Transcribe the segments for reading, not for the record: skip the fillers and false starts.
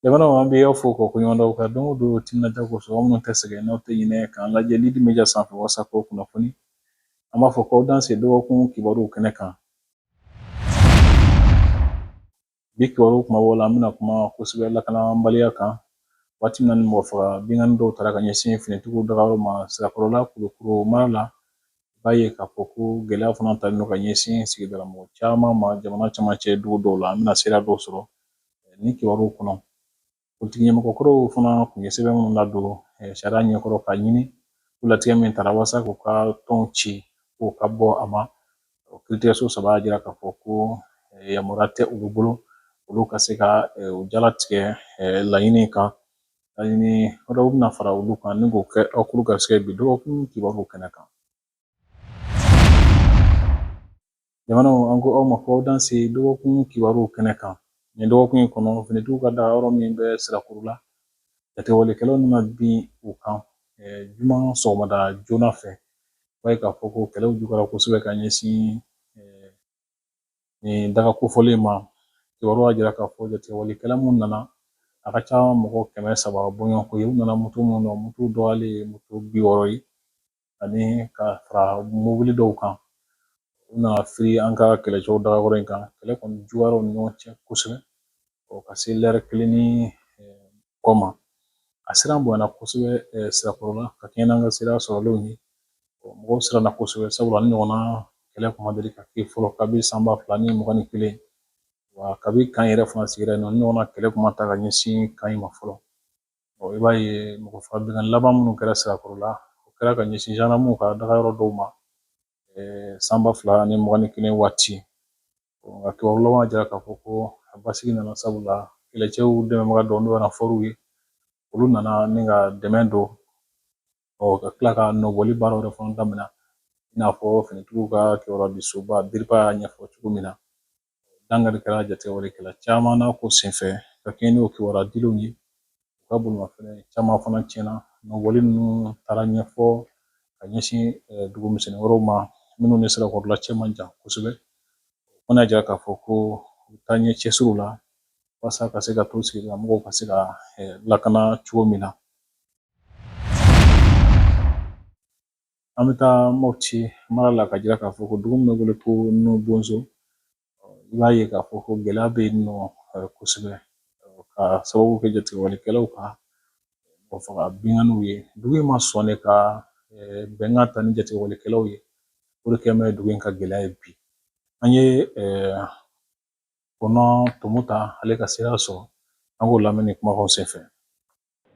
Jamanaw an bɛ aw fo k'aw koɲuman dɔn ka don o don timinandiya kosɔn aw minnu tɛ sɛgɛn n'aw tɛ ɲinɛ k'an lajɛ Lidi Media sanfɛ walasa k'aw kunnafoni. An b'a fɔ k'aw danse dɔgɔkun kibaruw kɛnɛ kan. Bi kibaru kumabaw la, an bɛna kuma kosɛbɛ lakanabaliya kan waati min na ni mɔgɔ faga binkanni dɔw taara ka ɲɛsin finitigiw dagayɔrɔ ma Sirakɔrɔla Kulukoro mara la. I b'a ye k'a fɔ ko gɛlɛya fana talen don ka ɲɛsin sigidala mɔgɔ caman ma jamana camancɛ dugu dɔw la. An bɛna seereya dɔw sɔrɔ ni kibaruw kɔnɔ. Politiki ɲɛmɔgɔ kɔrɔw fana tun ye sɛbɛn minnu ladon sariya ɲɛkɔrɔ k'a ɲini ko latigɛ min tara walasa k'u ka tɔnw ci k'o ka bɔ a ma. O kiiritigɛso saba y'a jira k'a fɔ ko yamaruya tɛ olu bolo olu ka se ka u jalatigɛ laɲini kan. Laɲini wɛrɛw bɛna fara olu kan ni k'o kɛ aw tulo garisɛgɛ bi dɔgɔkun kibaruw kɛnɛ kan. Jamanaw an ko aw ma ko aw danse dɔgɔkun kibaruw kɛnɛ kan. Nin dɔgɔkun in kɔnɔ, finitigiw ka dagayɔrɔ min bɛ Sirakɔrɔla, jatigɛwalekɛlaw nana bin u kan juma sɔgɔmada joona fɛ. I b'a ye k'a fɔ ko kɛlɛw juguyara kosɛbɛ ka ɲɛsin nin daga kofɔlen ma. Kibaruya y'a jira k'a fɔ jatigɛwalekɛla minnu nana, a ka ca mɔgɔ 300 bɔɲɔgɔnko ye. U nana moto minnu na, moto dɔgɔyalen ye moto 60 ye, ani ka fara mobili dɔw kan. U nana firi an ka kɛlɛcɛw dagakɔrɔ in kan. Kɛlɛ kɔni juguyara u ni ɲɔgɔn cɛ kosɛbɛ ka se lɛrɛ kelen ni kɔ ma. A siran bonyana kosɛbɛ Sirakɔrɔla ka kɛɲɛ n'an ka seereya sɔrɔlenw ye. Mɔgɔw siranna kosɛbɛ, sabula nin ɲɔgɔnna kɛlɛ kun ma deli ka kɛ fɔlɔ kabi san 2021. Wa kabi camp yɛrɛ fana sigira yen nɔ, nin ɲɔgɔnna kɛlɛ kun ma ta ka ɲɛsin camp in ma fɔlɔ. I b'a ye mɔgɔ faga binkanni laban minnu kɛra Sirakɔrɔla, o kɛra ka ɲɛsin gendarmew ka dagayɔrɔ dɔw ma san 2021 waati. Nka kibaru laban y'a jira k'a fɔ ko a basigi nana, sabula kɛlɛcɛw dɛmɛbaga dɔw n'o ye renfortw ye, olu nana ni ka dɛmɛ don, ka tila ka nɔbɔli baara wɛrɛ fana daminɛ, i n'a fɔ finitigiw ka kibaruya disoba DIRPA y'a ɲɛfɔ cogo min na. Dankari kɛra jatigɛwalekɛla caman na ko senfɛ ka kɛɲɛ n'o kibaruya dilenw ye. U ka bolimafɛn caman fana tiɲɛna. Nɔbɔli ninnu taara ɲɛfɔ ka ɲɛsin dugu misɛnnin wɛrɛw ma minnu ni Sirakɔrɔla cɛ man jan kosɛbɛ. O fana y'a jira k'a fɔ ko u taa ɲɛ cɛsiriw la walasa ka se ka to sigida mɔgɔw ka se ka lakana cogo min na. An bɛ taa Mopti mara la ka jira k'a fɔ ko dugu min bɛ wele ko Nubonzo, i b'a ye k'a fɔ ko gɛlɛya bɛ yen nɔ kosɛbɛ ka sababu kɛ jatigɛwalekɛlaw ka mɔgɔ faga binkanniw ye. Dugu in ma sɔn de ka bɛnkan ta ni jatigɛwalekɛlaw ye, o de kɛlen bɛ dugu in ka gɛlɛya ye bi. An ye Kɔnɔ Tomota ale ka seereya sɔrɔ, an k'o lamɛn ni kumakanw senfɛ.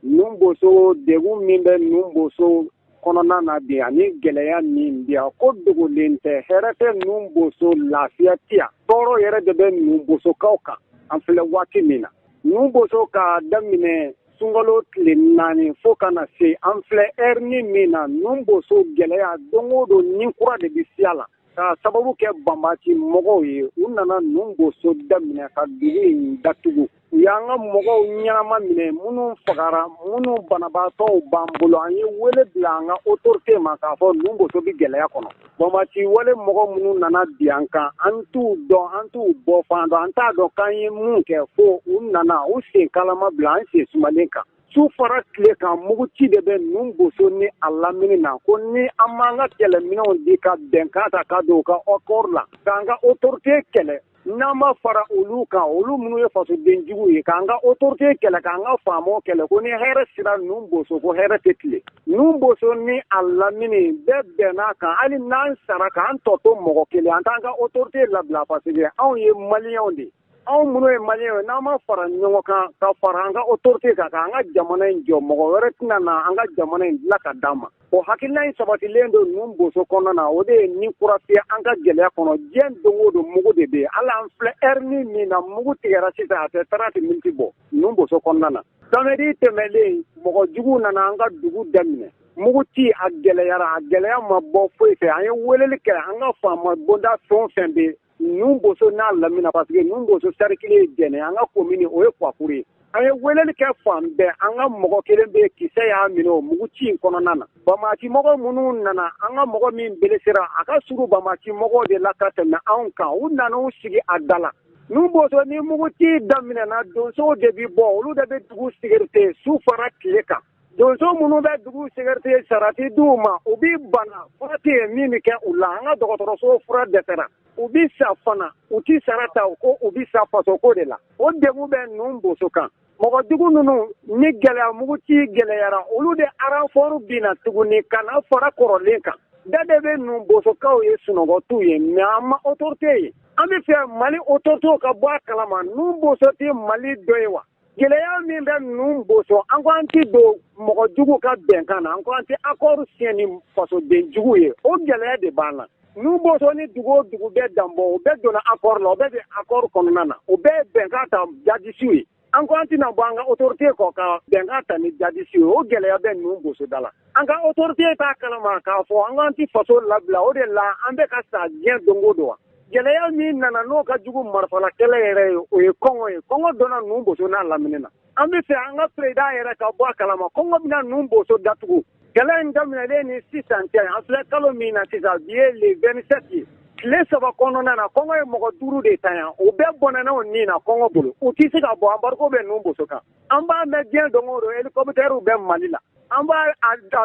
Nboso, degun min bɛ Nboso kɔnɔna na bi ani gɛlɛya min bi yan, ko dogolen tɛ. Hɛrɛ tɛ Nboso, lafiya tɛ yan, tɔɔrɔ yɛrɛ de bɛ Nbosokaw kan. An filɛ waati min na, Nboso, k'a daminɛ sunkalo tile 4 fo ka na se an filɛ ɛrini min na, Nboso gɛlɛya don o don ni kura de bɛ siya la, k'a sababu kɛ banbaanci mɔgɔw ye. U nana Nboso daminɛ ka dugu in datugu. U y'an ka mɔgɔw ɲɛnama minɛ, minnu fagara, minnu banabaatɔw b'an bolo. An ye wele bila an ka autorité ma k'a fɔ Nboso bɛ gɛlɛya kɔnɔ. Banbaanci wale mɔgɔ minnu nana bin an kan, an t'u dɔn, an t'u bɔ fan dɔn, an t'a dɔn k'an ye mun kɛ, fo u nana u sen kalama bila an sen sumalen kan. Su fara tile kan, muguci de bɛ Nboso ni a lamini na, ko ni an m'an ka kɛlɛminɛnw di ka bɛnkan ta ka don u ka accord la, k'an ka autorité kɛlɛ, n'an ma fara olu kan, olu minnu ye fasoden jugu ye, k'an ka autorité kɛlɛ, k'an ka faamaw kɛlɛ, ko ni hɛrɛ sera Nboso, ko hɛrɛ tɛ tile Nboso ni a lamini. Bɛɛ bɛnn'a kan, hali n'an sara k'an tɔ to mɔgɔ kelen, an t'an ka autorité labila, parce que anw ye maliyɛnw de ye. Anw minnu ye maliyɛnw ye, n'an ma fara ɲɔgɔn kan ka fara an ka autorité kan k'an ka jamana in jɔ, mɔgɔ wɛrɛ tɛna na an ka jamana in dilan ka d'an ma. O hakilina in sabatilen don Nboso kɔnɔna na. O de ye ni kura fiyɛ an ka gɛlɛya kɔnɔ. Diɲɛ don o don, mugu de bɛ yen. Hali an filɛ ɛrini min na, mugu tigɛra sisan, a tɛ 30 minutes bɔ Nboso kɔnɔna na. Samedi tɛmɛlen, mɔgɔ juguw nana an ka dugu daminɛ mugu ci. A gɛlɛyara, a gɛlɛya ma bɔ foyi fɛ. An ye weleli kɛ an ka faama bonda fɛn o fɛn bɛ Nboso n'a lamini, parce que Nboso cercle ye Jɛnɛ, an ka commune o ye Kouakourou ye. An ye weleli kɛ fan bɛɛ. An ka mɔgɔ kelen bɛ, kisɛ y'a minɛ o mugu ci in kɔnɔna na. Banbaanci mɔgɔ minnu nana, an ka mɔgɔ min blessera, a ka surun banbaanci mɔgɔw de la ka tɛmɛ anw kan. U nana u sigi a da la. Nun Boso ni muguci daminɛna, donsow de bi bɔ, olu de bɛ dugu sécurité su fara tile kan. Donso minnu bɛ dugu sécurité, sara ti d'u ma, u bi bana, fura tɛ yen min bɛ kɛ u la. An ka dɔgɔtɔrɔso fura dɛsɛra, u bi sa fana, u ti sara ta, ko u bi sa faso ko de la. O degun bɛ Nun Boso kan. Mɔgɔ jugu ninnu ni gɛlɛya, muguci gɛlɛyara, olu de renfort binna tuguni ka na fara kɔrɔlen kan. Bɛɛ de bɛ Nun Bosokaw ye, sunɔgɔ t'u ye, mais an ma autorité ye. An bɛ fɛ Mali autorité ka bɔ a kalama, Nun Boso tɛ Mali dɔ ye wa? Gɛlɛya min bɛ Nun Boso, an ko an ti don mɔgɔ jugu ka bɛnkan na, an ko an tɛ accord signé ni fasoden jugu ye. O gɛlɛya de b'an na. Nun Boso ni dugu o dugu bɛɛ danbɔ, o bɛɛ donna accord la, o bɛɛ bɛ accord kɔnɔna na, o bɛɛ ye bɛnkan ta jadisiw ye. An ko an tɛna bɔ an ka autorité kɔ ka bɛnkan ta ni jadisiw ye. O gɛlɛya bɛ Nun Boso da la. An ka autorité t'a kalama k'a fɔ an ko an tɛ faso labila, o de la an bɛ ka sa diɲɛ don o don wa. Gɛlɛya min nana n'o ka jugu marifala kɛlɛ yɛrɛ ye, o ye kɔngɔ ye. Kɔngɔ donna Nun Boso n'a lamini na. An bɛ fɛ an ka président yɛrɛ ka bɔ a kalama, kɔngɔ bɛna Nun Boso datugu. Kɛlɛ in daminɛlen ni sisan cɛ, an filɛ kalo min na sisan, bi ye le 27 ye, tile 3 kɔnɔna na, kɔngɔ ye mɔgɔ 5 de ta yan. U bɛɛ bɔnɛna o nin na kɔngɔ bolo, u tɛ se ka bɔ. Embargo bɛ Nun Boso kan. An b'a mɛn diɲɛ don o don, hélicoptère bɛ Mali la. An b'a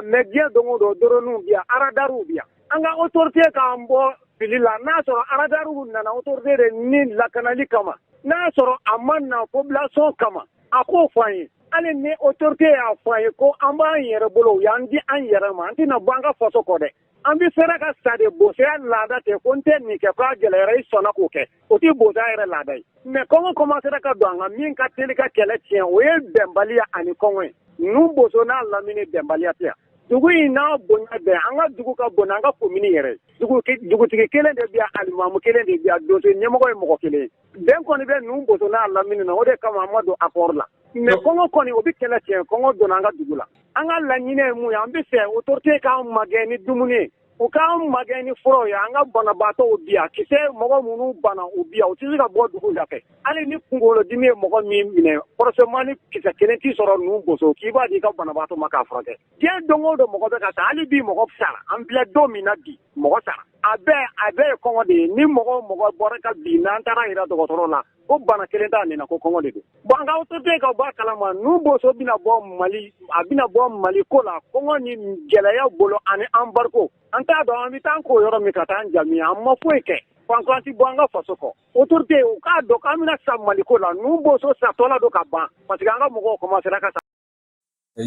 mɛn diɲɛ don o don, dronew bi yan, radarw bi yan. An ka autorité k'an bɔ fili la. N'a sɔrɔ radarw nana autorité de ni lakanali kama, n'a sɔrɔ a ma na population kama, a k'o fɔ an ye. Hali ni autorité y'a fɔ an ye ko an b'an yɛrɛ bolo, u y'an di an yɛrɛ ma, an tɛna bɔ an ka faso kɔ dɛ. An bɛ fɛrɛ ka sa de. Bosoya laada tɛ ko n tɛ nin kɛ k'a gɛlɛyara, i sɔnna k'o kɛ, o tɛ bosoya yɛrɛ laada ye. Mais kɔngɔ commencera ka don an kan. Min ka teli ka kɛlɛ tiɲɛ, o ye bɛnbaliya ani kɔngɔ ye. Nun Boso n'a lamini, bɛnbaliya tɛ yan. Dugu in n'a bonya bɛɛ, an ka dugu ka bon an ka commune yɛrɛ. Dugutigi kelen de bɛ yan, alimamu kelen de bɛ yan, donso ɲɛmɔgɔ ye mɔgɔ kelen ye. Bɛn kɔni bɛ Nun Boso n'a lamini na, o de kama an ma don accord la. Mais kɔngɔ kɔni, o bɛ kɛlɛ tiɲɛ. Kɔngɔ donna an ka dugu la. An ka laɲini ye mun ye? An bɛ fɛ autorité k'an magɛn ni dumuni ye, u k'an magɛn ni furaw ye. An ka banabaatɔw bi yan, kisɛ mɔgɔ minnu bana, u bi yan, u tɛ se ka bɔ dugu la fɛ. Hali ni kunkolodimi ye mɔgɔ min minɛ, forcément ni kisɛ kelen t'i sɔrɔ Nun Boso k'i b'a di i ka banabaatɔ ma k'a furakɛ. Diɲɛ don o don mɔgɔ bɛ ka sa. Hali bi mɔgɔ sara. An filɛ don min na bi, mɔgɔ sara. A bɛɛ ye kɔngɔ de ye. Ni mɔgɔ o mɔgɔ bɔra ka bin, n'an taara yira dɔgɔtɔrɔ la ko bana kelen t'a nin na, ko kɔngɔ de don. Bon, an ka autorité ka bɔ a kalama, Nun Boso bɛna bɔ Mali, a bɛna bɔ Mali ko la, kɔngɔ ni gɛlɛya bolo ani embargo. An t'a dɔn an bɛ taa ko yɔrɔ min ka taa an jaabi. An ma foyi kɛ fo an tɛ bɔ an ka faso kɔ. Autorité u k'a dɔn k'an bɛna sa Mali ko la. Nun Boso satɔla don ka ban, parce que an ka mɔgɔw commencera ka sa.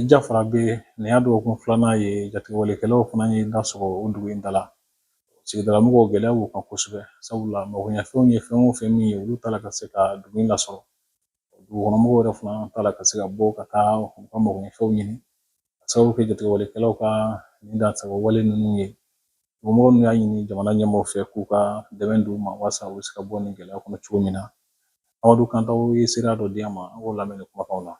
Jafara bɛ nin y'a dɔgɔkun filanan ye, jatigɛwalekɛlaw fana ye da sɔgɔ o dugu in da la. Sigidala mɔgɔw, gɛlɛya b'u kan kosɛbɛ, sabula magoɲɛfɛnw ye fɛn o fɛn min ye, olu t'a la ka se ka dugu in lasɔrɔ. Dugukɔnɔmɔgɔw yɛrɛ fana t'a la ka se ka bɔ ka taa u ka magoɲɛfɛnw ɲini, ka sababu kɛ jatigɛwalekɛlaw ka nin dansago wale ninnu ye. Dugumɔgɔw ninnu y'a ɲini jamana ɲɛmɔgɔw fɛ k'u ka dɛmɛ d'u ma walasa u bɛ se ka bɔ nin gɛlɛya kɔnɔ cogo min na. Amadu Kantaw ye seereya dɔ di an ma, an k'o lamɛn ni kumakanw na.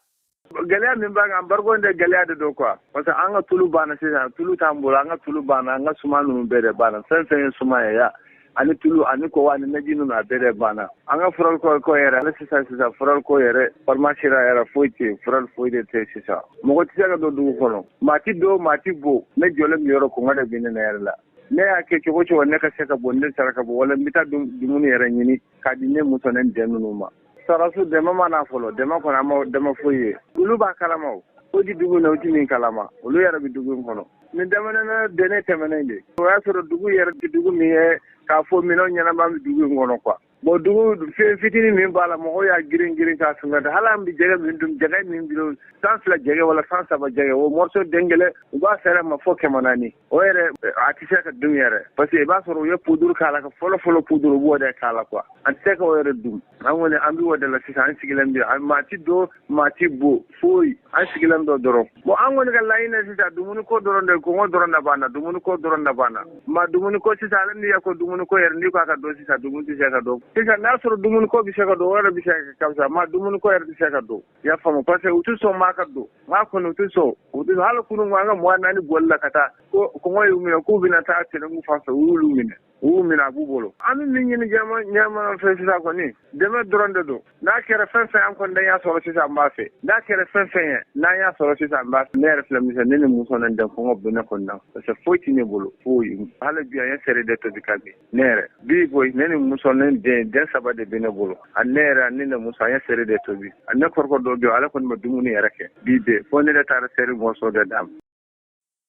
Gɛlɛya min b'a kan, embargo in de gɛlɛya de don quoi, parce que an ka tulu banna sisan, tulu t'an bolo. An ka tulu banna, an ka suman ninnu bɛɛ de banna. Fɛn fɛn ye suman ye ya, ani tulu ani kɔgɔ ani naji ninnu, a bɛɛ de banna. An ka furali ko yɛrɛ, ale sisan sisan furali ko yɛrɛ, pharmacie la yɛrɛ foyi tɛ yen, furali foyi de tɛ yen sisan. Mɔgɔ tɛ se ka don dugu kɔnɔ, maa ti don, maa ti bɔ. Ne jɔlen bɛ yɔrɔ, kɔngɔ de bɛ ne na yɛrɛ la. Ne y'a kɛ cogo cogo, ne ka se ka bɔ, ne sara ka bɔ, wala n bɛ taa dumuni yɛrɛ ɲini k'a di ne muso ni den ninnu ma. Sarasu dɛmɛ ma na fɔlɔ, dɛmɛ kɔni, an ma dɛmɛ foyi ye. Olu b'a kalama, o o di dugu in na, o ti min kalama, olu yɛrɛ bɛ dugu in kɔnɔ. Nin daminɛ dɛnɛ tɛmɛnen de, o y'a sɔrɔ dugu yɛrɛ tɛ dugu min ye k'a fɔ minɛnw ɲɛnama bɛ dugu in kɔnɔ quoi. Bon, dugu fɛn fitinin min b'a la, mɔgɔw y'a girin girin k'a fɛngɛ. Hali an bɛ jɛgɛ min dun, jɛgɛ min bi 200 jɛgɛ wala 300 jɛgɛ, o morceau den kelen, u b'a fɛrɛ ma fo 400. O yɛrɛ a tɛ se ka dun yɛrɛ, parce que i b'a sɔrɔ u ye poudre k'a la, ka fɔlɔ fɔlɔ poudre, u b'o de k'a la quoi. An tɛ se k'o yɛrɛ dun. An kɔni an bɛ o de la sisan, an sigilen bɛ, maa ti don, maa ti bɔ, foyi, an sigilen dɔ dɔrɔn. Bon, an kɔni ka laɲini sisan, dumuni ko dɔrɔn de, kɔngɔ dɔrɔn de b'an na, dumuni ko dɔrɔn de b'an na. Ma dumuni ko sisan, ale n'i ye ko dumuni ko yɛrɛ, n'i ko a ka don sisan, dumuni tɛ se ka don sisan. N'a sɔrɔ dumuni ko bɛ se ka don, o yɛrɛ bɛ se ka ka fisa. Ma dumuni ko yɛrɛ tɛ se ka don, i y'a faamu, parce que u tɛ sɔn maa ka don, maa kɔni u tɛ sɔn, u tɛ. Hali kunun an ka 24 bɔli la ka taa ko kɔngɔ y'u minɛ, k'u bɛna taa Tɛnɛnku fan fɛ, u y'olu minɛ. U y'u minɛ, a b'u bolo. An bɛ min ɲini ɲɛma fɛ sisan kɔni, dɛmɛ dɔrɔn de don. N'a kɛra fɛn fɛn, an kɔni y'a sɔrɔ sisan, an b'a fɛ. N'a kɛra fɛn fɛn ye, n'an y'a sɔrɔ sisan, an b'a fɛ. Ne yɛrɛ filɛ min, ne ni muso ni den, kɔngɔ bɛ ne kɔni na, parce que foyi tɛ ne bolo, foyi. Hali bi an ye seri de tobi ka bi. Ne yɛrɛ bi koyi, ne ni muso ni den, den saba de bɛ ne bolo. A ne yɛrɛ ani ne muso, an ye seri de tobi. A ne kɔrɔkɛ dɔ bɛ yen, ale kɔni ma dumuni yɛrɛ kɛ bi bɛɛ, fo ne de taara seri mɔsɔn de d'a ma.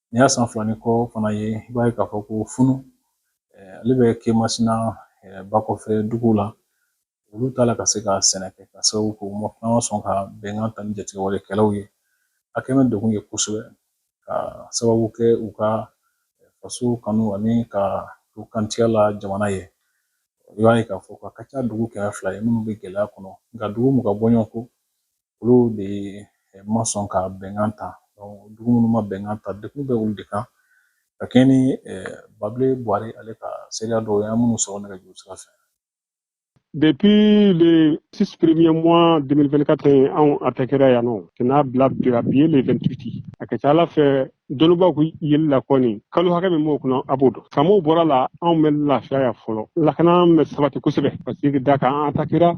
Nin y'a san 2 ni kɔ fana ye. I b'a ye k'a fɔ ko Funu, ale bɛ Kemasina bakɔfɛ dugu la, olu t'a la ka se ka sɛnɛ kɛ, ka sababu kɛ u ma sɔn ka bɛnkan ta ni jatigɛwalekɛlaw ye. A kɛmɛ degun ye kosɛbɛ, ka sababu kɛ u ka faso kanu ani ka u kantiya la jamana ye. I b'a ye k'a fɔ ka ca dugu 200 ye minnu bɛ gɛlɛya kɔnɔ, nka dugu 20 bɔɲɔgɔnko, olu de ma sɔn ka bɛnkan ta. Dugu minnu ma bɛnkan ta, degun bɛ olu de kan. Ka kɛɲɛ ni Babile Buwari ale ka seereya dɔw ye, an minnu sɔrɔ nɛgɛjuru sira fɛ. Depuis les 6 premiers mois 2024, anw attaquera yan nɔ ka n'a bila bi la, bi ye le 28. A ka ca Ala fɛ, dɔnnibaaw ko yeli la kɔni, kalo hakɛ min b'o kɔnɔ, a b'o dɔn. Faamaw bɔra la, anw bɛ lafiya yan fɔlɔ. Lakana bɛ sabati kosɛbɛ, parce que da kan an attaquera,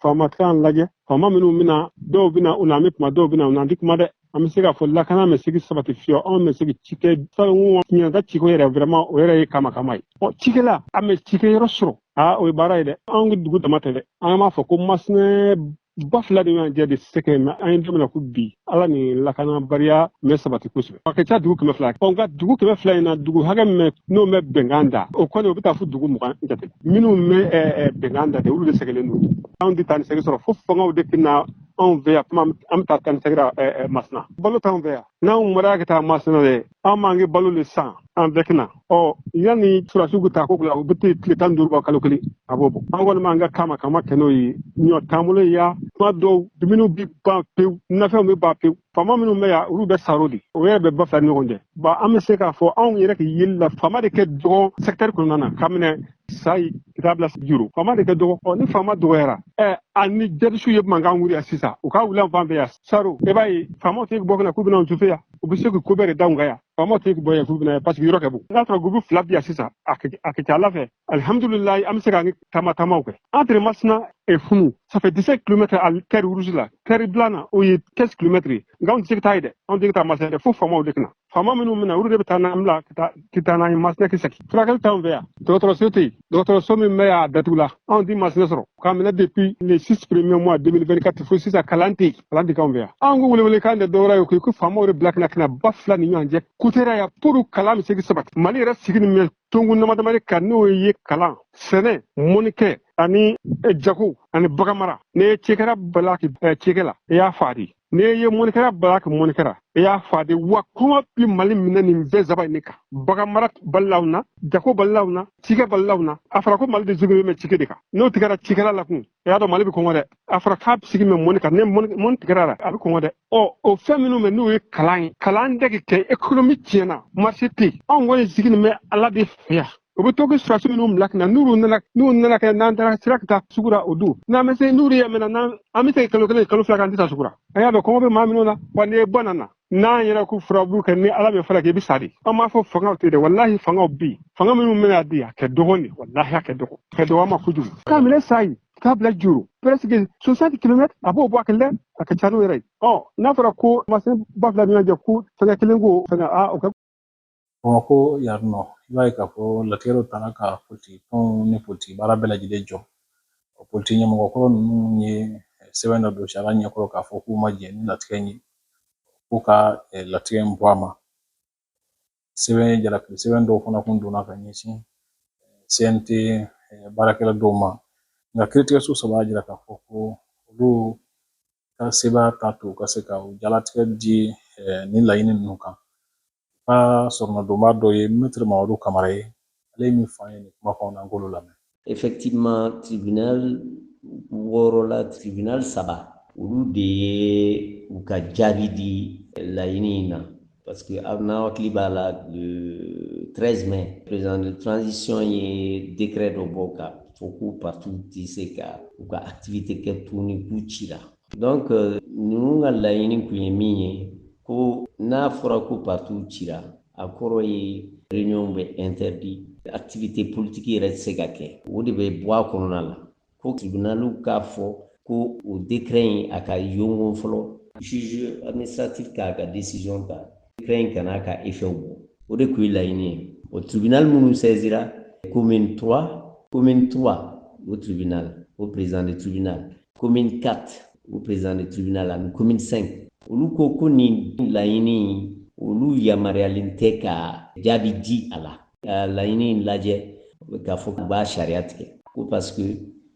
faama tɛ k'an lajɛ. Faama minnu bɛna, dɔw bɛna u n'an bɛ kuma, dɔw bɛna u n'an tɛ kuma dɛ. An bɛ se k'a fɔ lakana bɛ se sabati fiyewu, anw bɛ se ci kɛ salon ɲinan ciko yɛrɛ, vraiment o yɛrɛ ye kama kama ye. Ɔ cikɛla, an bɛ cikɛyɔrɔ sɔrɔ, aa, o ye baara ye dɛ. Anw ka dugu dama tɛ dɛ, an b'a fɔ ko Masina ba fila de ɲɔgɔn cɛ de se kɛ mɛ. An ye don min na ko bi, Ala ni lakanabaliya bɛ sabati kosɛbɛ. A ka ca dugu 200. Ɔ nka dugu 200 in na, dugu hakɛ min n'o bɛ bɛnkan da, o kɔni o bɛ taa fo dugu 20 jate. Minnu bɛ bɛnkan da de, olu de sɛgɛnnen don. Anw tɛ taa ni segin sɔrɔ fo fangaw de na anw fɛ yan. Kuma an bɛ taa taa ni seginna Masina, balo t'anw fɛ yan. N'anw mara ka taa Masina dɛ, an b'an kɛ balo de san an bɛɛ na. Ɔ yanni surasiw ka taa ko la, u bɛ tile 15 bɔ, kalo kelen a b'o bɔ. An kɔni b'an ka kama kama kɛ n'o ye. Ɲɔ t'an bolo ya, kuma dɔw dumuniw bɛ ban pewu, nafɛnw bɛ ban pewu. Faama minnu bɛ yan, olu bɛ saro de, o yɛrɛ bɛ ba fila ni ɲɔgɔn cɛ. Ba an bɛ se k'a fɔ anw yɛrɛ ka yeli la, faama de kɛ dɔgɔ secteur kɔnɔna na, ka minɛ Sayi ka taa bila Juru, faama de kɛ dɔgɔ. Ɔ ni faama dɔgɔyara, ɛ ani jadisiw ye mankan wuli yan sisan, u ka wuli an fan fɛ yan saro, i b'a ye faamaw tɛ bɔ kana k'u bɛna an yan, u bɛ se k'u ko bɛɛ de da kan yan. Faamaw tɛ bɔ yan k'u bɛna yan, parce que yɔrɔ ka bon. N'a sɔrɔ groupe fila bi yan sisan, a ka ca Ala fɛ, alihamudulilayi, an bɛ se k'an taama taamaw kɛ. Entre Masina et Funu, ça fait 17 km à terre rouge la, terre blanc na, o ye 15 km ye. Nka anw tɛ se ka taa yen dɛ, anw tɛ se ka taa Masina dɛ, fo faamaw de kana. Faama minnu bɛna, olu de bɛ taa n'an bila ka taa n'an ye Masina kisɛ. Furakɛli t'anw fɛ yan, dɔgɔtɔrɔso tɛ yen. Dɔgɔtɔrɔso min bɛ yan, a datugula. Anw tɛ Masina sɔrɔ k'a minɛ depuis les 6 premiers mois 2024 fo sisan, kalan tɛ yen, kalan tɛ k'anw fɛ yan. Anw ko welewelekan de dɔwɛrɛ ye ko faamaw de bila ka na ba fila ni ɲɔgɔn cɛ kutera yan pour kalan bɛ se ka sabati. Mali yɛrɛ sigi ni mɛ tonkun dama damani kan, n'o ye kalan, sɛnɛ, mɔnikɛ ani jago ani baganmara. N'i ye cikɛla bala cikɛ la, i y'a fa de. N'i ye mɔnikɛla bala ka mɔnikɛla, i y'a fa de. Wa kɔngɔ bi Mali minɛ nin bɛɛ saba in de kan: baganmara balilaw na, jago balilaw na, cikɛ balilaw na. A fɔra ko Mali de sigi bɛ cikɛ de kan. N'o tigɛra cikɛla la kun, i y'a dɔn Mali bɛ kɔngɔ dɛ. A fɔra k'a sigi mɛ mɔni kan, ni mɔni tigɛra la, a bɛ kɔngɔ dɛ. Ɔ o fɛn minnu bɛ, n'o ye kalan ye, kalan tɛ kɛ, économie tiɲɛna, marché tɛ yen. Anw kɔni sigi nin bɛ Ala de fɛ yan. U bɛ to ka surasi minnu bila ka na, n'u nana kɛ, n'an taara sira ka taa sugu la o don, n'an bɛ se n'olu ye mɛna, n'an an bɛ se kalo kelen, kalo 2 kan, an tɛ taa sugu la. An y'a dɔn kɔngɔ bɛ maa minnu na. Wa n'i ye bɔ nana n'an yɛrɛ ko furabulu kɛ, ni Ala bɛ fara kɛ, i bɛ sa de. An b'a fɔ fangaw tɛ dɛ, walahi fangaw bɛ yen. Fanga minnu bɛna di, a kɛ dɔgɔn de, walahi a kɛ dɔgɔ, a kɛ dɔgɔ an ma kojugu. K'a minɛ Sayi k'a bila Juru, presque 60 kilomètres, a b'o bɔ a kelen dɛ, a ka ca n'o yɛrɛ ye. Ɔ n'a fɔra ko Masina ba fila ni ɲɔgɔn cɛ ko fɛngɛ kelen ko fɛngɛ, aa, o kɛ. Bamakɔ yan nɔ, i b'a ye k'a fɔ latigɛ dɔ taara ka politiki tɔnw ni politiki baara bɛɛ lajɛlen jɔ. Politiki ɲɛmɔgɔ kɔrɔ ninnu ye sɛbɛn dɔ don sariya ɲɛkɔrɔ k'a fɔ k'u ma jɛn ni latigɛ in ye, k'u ka latigɛ in bɔ a ma. Sɛbɛn jalaki sɛbɛn dɔw fana kun donna ka ɲɛsin CNT baarakɛla dɔw ma, nka kiiritigɛso saba y'a jira k'a fɔ ko olu ka sebaaya t'a to u ka se ka u jalatigɛ di nin laɲini ninnu kan. Ka sɔrɔnadonba dɔ ye Maître Mamadu Kamara ye, ale ye min fɔ an ye nin kumakanw na, an k'olu lamɛn. Effectivement, tribunal wɔɔrɔ la, tribunal saba, olu de ye u ka jaabi di laɲini in na, parce que aw n'aw hakili b'a la, le 13 mai, président de transition ye décret dɔ bɔ ka fɔ ko parti tɛ se ka u ka activité kɛ tuguni, k'u cira. Donc ninnu ka laɲini kun ye min ye, ko n'a fɔra ko parti cira, a kɔrɔ ye Réunion bɛ interdit, activité politique yɛrɛ tɛ se ka kɛ. O de bɛ bɔ a kɔnɔna la ko tribunal k'a fɔ ko o décret in a ka yongon fɔlɔ, juge administratif k'a ka décision ta, décret in kana ka effet bɔ. O de kun ye laɲini ye. O tribunal minnu saisira, commune 3, commune 3, o tribunal, o président de tribunal, commune 4, o président de tribunal, ani commune 5, olu ko ko nin laɲini, olu yamaruyalen tɛ ka jaabi di a la, ka laɲini in lajɛ k'a fɔ k'u b'a sariya tigɛ, ko parce que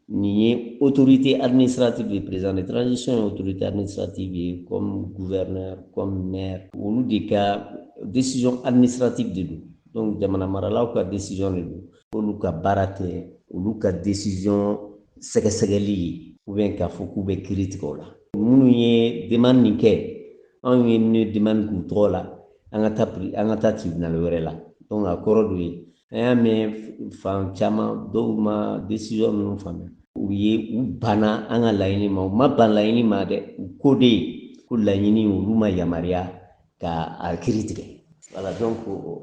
nin ye autorité administrative ye. Président de transition ye autorité administrative ye, comme gouverneur, comme maire, olu de ka décision administrative de don. Donc jamana maralaw ka décision de don, olu ka baara tɛ olu ka décision sɛgɛsɛgɛli ye ou bien k'a fɔ k'u bɛ kiiri tigɛ o la. Minnu ye demande nin kɛ, anw ye ne demande k'u tɔgɔ la, an ka taa tribunal wɛrɛ la. Donc a kɔrɔ dɔ ye, an y'a mɛn fan caman, dɔw ma décision ninnu faamuya, u ye u banna an ka laɲini ma. U ma ban laɲini ma dɛ, u ko de ko laɲini, olu ma yamaruya ka a kiiri tigɛ. Voilà, donc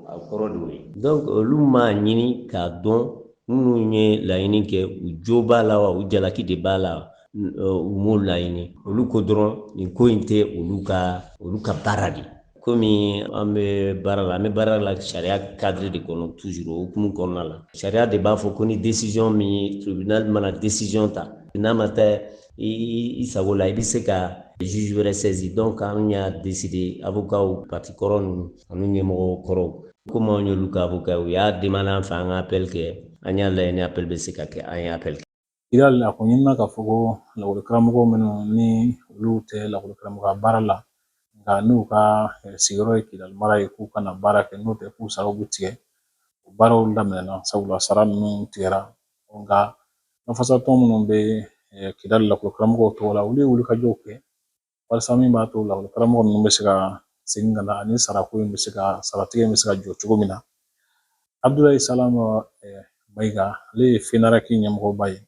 a kɔrɔ de y'o ye. Donc olu m'a ɲini k'a dɔn minnu ye laɲini kɛ, u jo b'a la wa, u jalaki de b'a la, u m'o laɲini. Olu ko dɔrɔn nin ko in tɛ olu ka baara de. Komi an bɛ baara la, an bɛ baara la sariya cadre de kɔnɔ toujours. O hukumu kɔnɔna la, sariya de b'a fɔ ko ni décision min, tribunal mana décision ta, n'a ma taa i sago la, i bɛ se ka juge wɛrɛ saisi. Donc an y'a décidé, avocat parti kɔrɔ ninnu ani ɲɛmɔgɔ kɔrɔw, komi anw y'olu ka avocat, u y'a demandé an fɛ an ka appel kɛ. An y'a lajɛ ni appel bɛ se ka kɛ, an ye appel kɛ. Kidali, a kun ɲinina k'a fɔ ko lakɔlikaramɔgɔ minnu ni olu tɛ lakɔlikaramɔgɔya baara la, nka n'u ka sigiyɔrɔ ye Kidali mara ye, k'u kana baara kɛ, n'o tɛ k'u saraw bɛ tigɛ. O baaraw daminɛna, sabula sara ninnu tigɛra. Nka lafasatɔn minnu bɛ Kidali lakɔlikaramɔgɔw tɔgɔ la, olu ye wulikajɔw kɛ walasa min b'a to lakɔlikaramɔgɔ ninnu bɛ se ka segin ka na, ani sarako in bɛ se ka, saratigɛ in bɛ se ka jɔ cogo min na. Abudulayi Salama Mayiga, ale ye FENAREC ɲɛmɔgɔba ye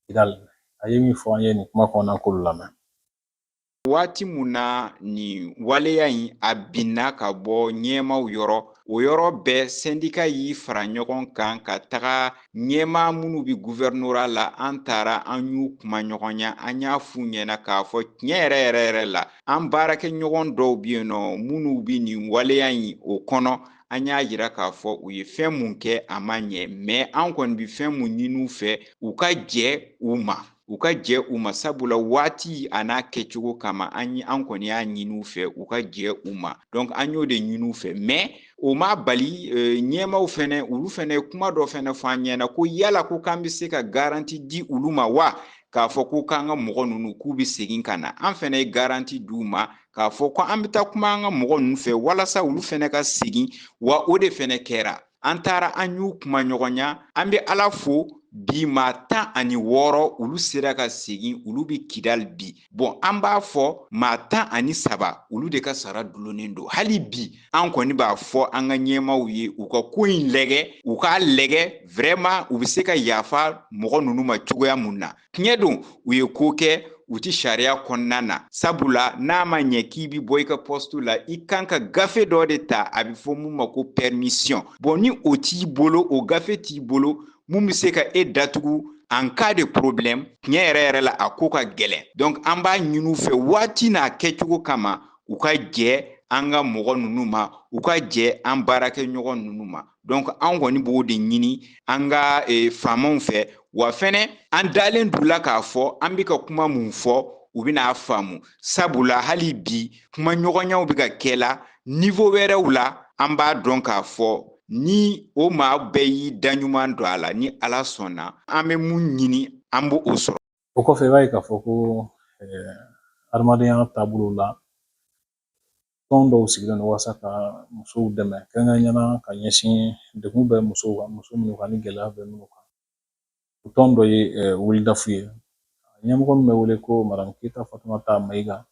Kidali, a ye min fɔ an ye nin kuma kɔnɔna, k'olu lamɛn. Waati mun na nin waleya in a binna ka bɔ ɲɛmaw yɔrɔ, o yɔrɔ bɛɛ syndicat y'i fara ɲɔgɔn kan ka taga ɲɛmaa minnu bi gouvernorat la. An taara, an y'u kuma ɲɔgɔnya, an y'a f'u ɲɛna k'a fɔ tiɲɛ yɛrɛ yɛrɛ yɛrɛ la, an baarakɛɲɔgɔn dɔw bɛ yen nɔ minnu bi nin waleya in o kɔnɔ. An y'a yira k'a fɔ u ye fɛn mun kɛ, a ma ɲɛ, mais an kɔni bi fɛn mun ɲini u fɛ, u ka jɛ u ma, u ka jɛ u ma, sabula waati a n'a kɛcogo kama, an kɔni y'a ɲini u fɛ u ka jɛ u ma. Donc an y'o de ɲini u fɛ, mais o ma bali ɲɛmaw fɛnɛ, olu fɛnɛ kuma dɔ fɛnɛ fɔ an ɲɛna ko yala ko k'an bɛ se ka garantie di olu ma wa, k'a fɔ ko k'an ka mɔgɔ ninnu k'u bɛ segin ka na. An fɛnɛ ye garantie d'u ma k'a fɔ ko an bɛ taa kuma an ka mɔgɔ ninnu fɛ walasa olu fɛnɛ ka segin wa. O de fɛnɛ kɛra, an taara, an y'u kuma ɲɔgɔnya. An bɛ Ala fo bi, maa 16, olu sera ka segin, olu bɛ Kidali bi. Bon, an b'a fɔ maa 13, olu de ka sara dulonnen don hali bi. An kɔni b'a fɔ an ka ɲɛmaw ye, u ka ko in lɛgɛ, u k'a lɛgɛ vraiment, u bɛ se ka yafa mɔgɔ ninnu ma cogoya mun na. Tiɲɛ don, u ye ko kɛ, u ti sariya kɔnɔna na, sabula n'a ma ɲɛ k'i bi bɔ i ka poste la, i kan ka gafe dɔ de ta, a bɛ fɔ mun ma ko permission. Bon, ni o t'i bolo, o gafe t'i bolo mun bɛ se ka e datugu en cas de problème, tiɲɛ yɛrɛ yɛrɛ la, a ko ka gɛlɛn. Donc an b'a ɲini u fɛ, waati n'a kɛcogo kama, u ka jɛ an ka mɔgɔ ninnu ma, u ka jɛ an baarakɛɲɔgɔn ninnu ma. Donc an kɔni b'o de ɲini an ka faamaw fɛ wa. Fɛnɛ, an dalen d'u la k'a fɔ an bɛ ka kuma mun fɔ, u bɛna faamu, sabula hali bi kuma ɲɔgɔnyaw bɛ ka kɛ la niveau wɛrɛw la. An b'a dɔn k'a fɔ ni o maa bɛɛ y'i da ɲuman don a la, ni Ala sɔnna, an bɛ mun ɲini, an b'o o sɔrɔ. O kɔfɛ, i b'a ye k'a fɔ ko adamadenya taabolo la, tɔn dɔw sigilen don walasa ka musow dɛmɛ, kɛrɛnkɛrɛnnenya la ka ɲɛsin degun bɛ musow kan, muso minnu kan ni gɛlɛya bɛ minnu kan. O tɔn dɔ ye WILDAF ye. Ɲɛmɔgɔ min bɛ wele ko Madame Keyita Fatumata Mayiga,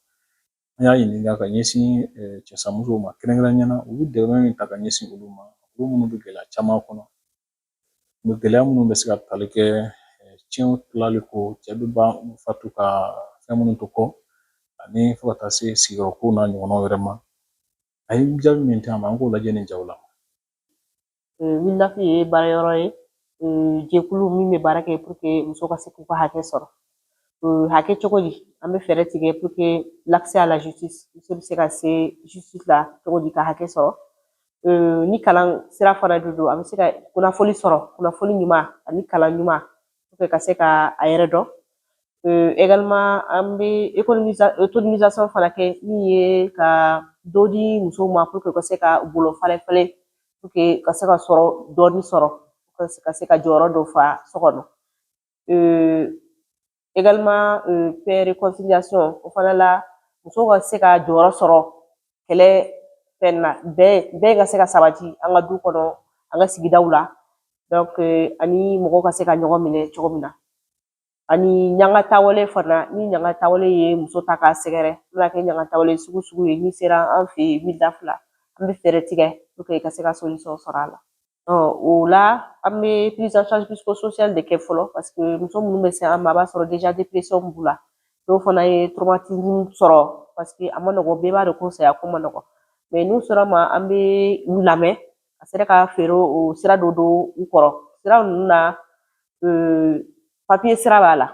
an y'a ɲininka ka ɲɛsin cɛsamusow ma, kɛrɛnkɛrɛnnenya la u bɛ dɛmɛ min ta ka ɲɛsin olu ma, olu minnu bɛ gɛlɛya caman kɔnɔ, gɛlɛya minnu bɛ se ka tali kɛ tiɲɛw tilali ko, cɛ bɛ ban fatu ka fɛn minnu to kɔ, ani fo ka taa se sigiyɔrɔ ko n'a ɲɔgɔnnaw wɛrɛ ma. A ye jaabi min di an ma, an k'o lajɛ nin jaw la. WILDAF ye baara yɔrɔ ye, jɛkulu min bɛ baara kɛ pour que muso ka se k'u ka hakɛ sɔrɔ. Hakɛ cogo di? An bɛ fɛɛrɛ tigɛ pour que l'accès à la justice, muso bɛ se ka se justice la cogo di ka hakɛ sɔrɔ. Ni kalan sira fana de don, a bɛ se ka kunnafoli sɔrɔ, kunnafoli ɲuman ani kalan ɲuman pour que ka se ka a yɛrɛ dɔn. Également, an bɛ autonomisation fana kɛ, min ye ka dɔ di musow ma pour que u ka se ka bolo falen falen, pour que ka se ka sɔrɔ dɔɔni sɔrɔ, ka se ka jɔyɔrɔ dɔ fa so kɔnɔ. Également, paix, réconciliation, o fana la, musow ka se ka jɔyɔrɔ sɔrɔ kɛlɛ fɛn na, bɛn bɛn ka se ka sabati an ka du kɔnɔ, an ka sigidaw la. Donc ani mɔgɔw ka se ka ɲɔgɔn minɛ cogo min na. Ani ɲangatawale fana, ni ɲangatawale ye muso ta k'a sɛgɛrɛ, n'a kɛ ɲangatawale sugu sugu ye, n'i sera an fɛ yen WILDAF la, an bɛ fɛɛrɛ tigɛ pour que i ka se ka solution sɔrɔ a la. O la, an bɛ prise en charge psychosociale de kɛ fɔlɔ, parce que muso minnu bɛ se an ma, a b'a sɔrɔ déjà dépression b'u la. Dɔw fana ye traumatisme sɔrɔ, parce que a ma nɔgɔn, bɛɛ b'a dɔn ko saya ko ma nɔgɔn. Mais n'u sera ma, an bɛ u lamɛn ka sera ka feere o sira dɔ don u kɔrɔ. Sira ninnu na, papier sira b'a la,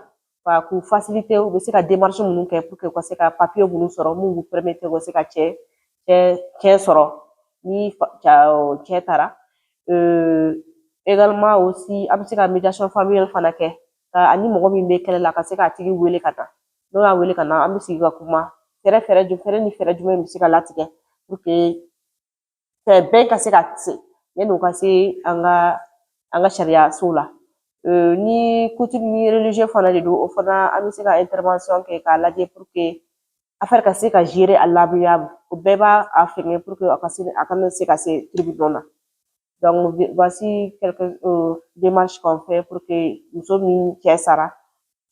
ka k'u faciliter, u bɛ se ka démarche minnu kɛ pour que u ka se ka papier minnu sɔrɔ mun b'u permettre u ka se ka cɛ sɔrɔ ni cɛ taara. Également aussi, an bɛ se ka médiation familiale fana kɛ, ka ani mɔgɔ min bɛ kɛlɛ la, ka se k'a tigi wele ka na. N'o y'a wele ka na, an bɛ sigi ka kuma fɛɛrɛ ni fɛɛrɛ jumɛn bɛ se ka latigɛ pour que fɛn bɛɛ ka se ka se yanni u ka se an ka sariya so la. Ni coutume ni religieux fana de don, o fana an bɛ se ka intervention kɛ k'a lajɛ pour que affaire ka se ka gérer à l'amiable. O bɛɛ b'a a fɛngɛ pour que a ka se a kana se ka se tribunal na. Donc voici quelques démarches qu'on fait pour que muso min cɛ sara,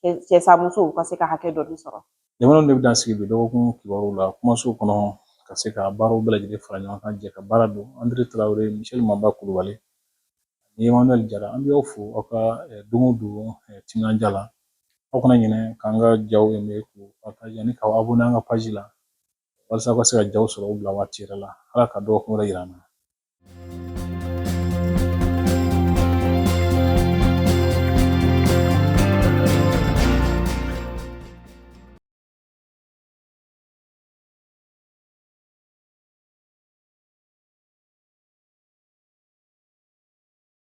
cɛ sa muso, ka se ka hakɛ dɔ sɔrɔ. Jamana de bɛ dan sigi bi dɔgɔkun kibaru la kumaso kɔnɔ, ka se ka baaraw bɛɛ lajɛlen fara ɲɔgɔn kan, jɛ ka baara don. André Traoré, Michel Mamba Kulubali ni Emmanuel Jara, an bɛ aw fo aw ka don o don timinandiya la. Aw kana ɲinɛ k'an ka jaw aimer, k'u partager ani k'aw abonner an ka page la, walasa aw ka se ka jaw sɔrɔ u bila waati yɛrɛ la. Ala ka dɔgɔkun wɛrɛ yira an na.